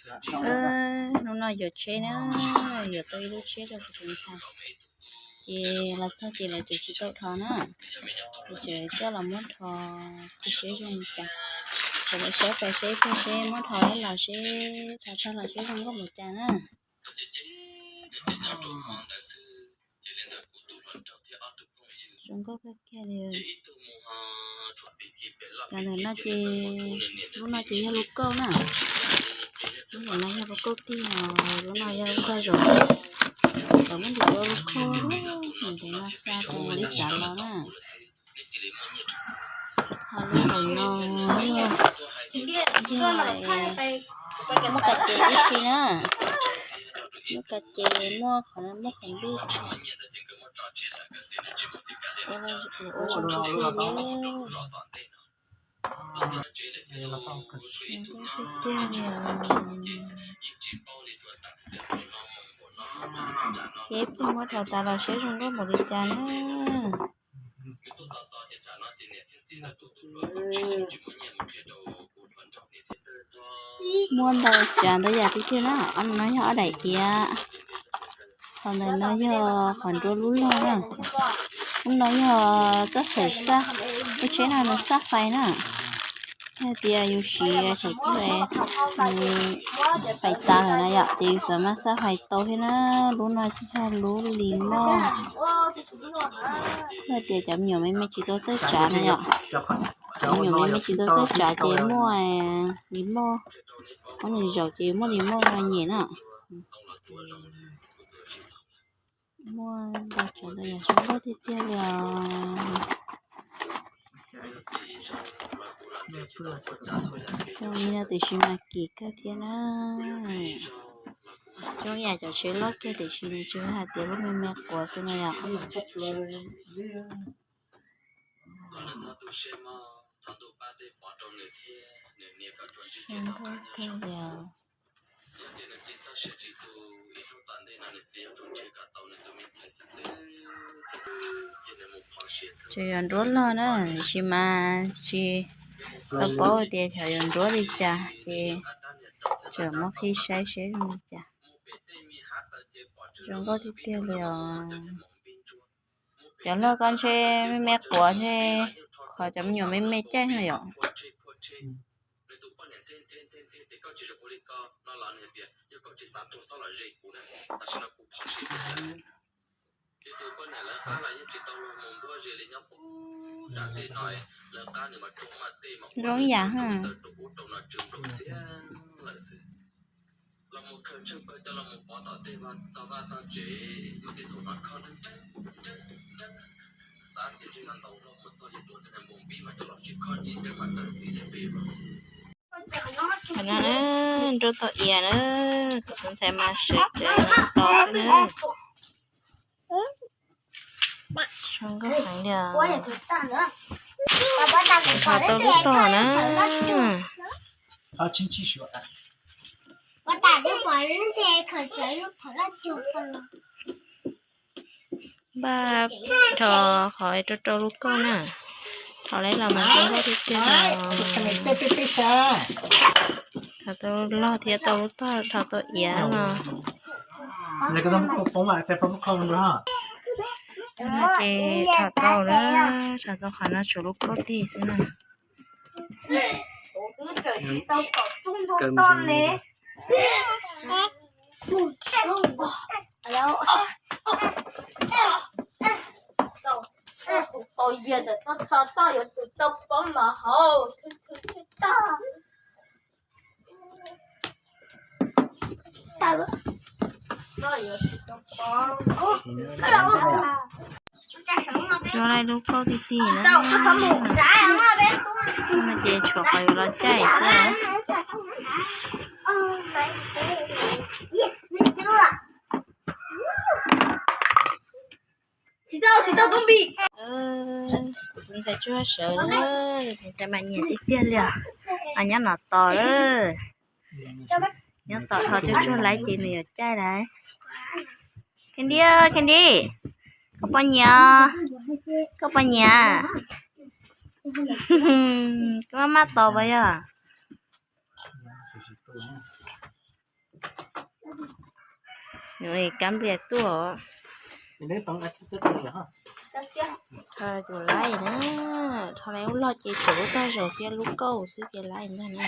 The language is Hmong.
Hnub no yuav tsheb na, yuav tau ib lub tsheb rau kuv tus ntxhais. Ces los txog ces lawv tseem tsis tau dhos na, ces tseem coj los muab dhos, tus seb zoo li cas. Tseem lawv saib pais seb tug seb muab dhos los seb, dhos tag los seb zoo nkauj npaum cas na. Zoo nkauj kawg kiag li. Cov ntawm no ces, lub no ces yog lub kauj na. Lub no yog lub kauj tij no, lub no yog lub nkag zaum. Lawv muab ntim rau lub kauj, nws ntev no xa rau li xav los na. Ho lub ntawm no yog, yog muaj kas ces tib si na. Muaj kas ces, muaj qhov, muaj qhov ntuj. Ua zoo nkauj tiag li. Zoo nkauj tiag tiag li. Ces pheej muab dhos tas los seb zoo nkauj npaum li cas na. Muaj ntau tsav ntau yam tiag tiag na. Ob no yog ob daim iav, qhov ntawm no yog qhov nruab lub log na. Lub no yog koj txhawm xaj, lub tsheb no nws xaj fais na. Yog tias yus siv thaum twg fais tas lawm na yom, ces yus xav mas xaj fais tau thiab na. Lub no yog lub lis moj. Yog tias cov me nyuam me me tsis tau txawj tsav na yom, cov me nyuam me me tsis tau txawj tsav ces muaj lis moj, muab nws zaum ces muaj lis moj no nyem na. Muaj ntau tsav ntau yam zoo nkauj tiag tiag li os. Zoo li no tiam sis mas kim kawg thiab na. Zoo yam cov tsheb loj kiag tiam sis nws tsis hais tias lub me me quav xwb na yom. Zoo nkauj kawg li os. Tseem yuav nruab log na, tiam sis mas tsis tau paub tias xyov yuav nruab li cas ces tseem muab qhib saib seb zoo li cas. Zoo nkauj tiag tiag li os. Cov log ko ntshe me me quav ntshe, qhov cov me nyuam me me caij no yom. Zoo yam ha. Qhov no na, nruab tau iav na, kuv tus ntxhais mas sawv tsees no tos xwb na. Zoo nkauj heev li os. Thov tau lub tog na. Npaj rho qhov rau rau lub kauj na. Thov lawv los mas zoo nkauj tiag tiag os. Thov tau log thiab tau lub tog, thov tau iav no. Ces thov tau na, thov tau qhov no tshuav lub kauj tig xwb na. Zoo li lub kauj ti ti na. Ces tshuav qhov yuav los caij xwb. Kuv tus ntxhais tsuag sawv na, tus ntxhais mas nyiam tiag tiag li os. Nyob no tos lawm, nyob tos ho tsuag tsuag laiv ces nws yuav caij laiv. Kheej Dib, Kheej Dib, koj puas nyiam? Koj puas nyiam? Koj maj maj tos puas yog? Nws kab nplias tuaj. Tho tus laib na, tho laib ub loj ces tshuav lub tag zog thiab lub kauj xwb ces laib ntag na.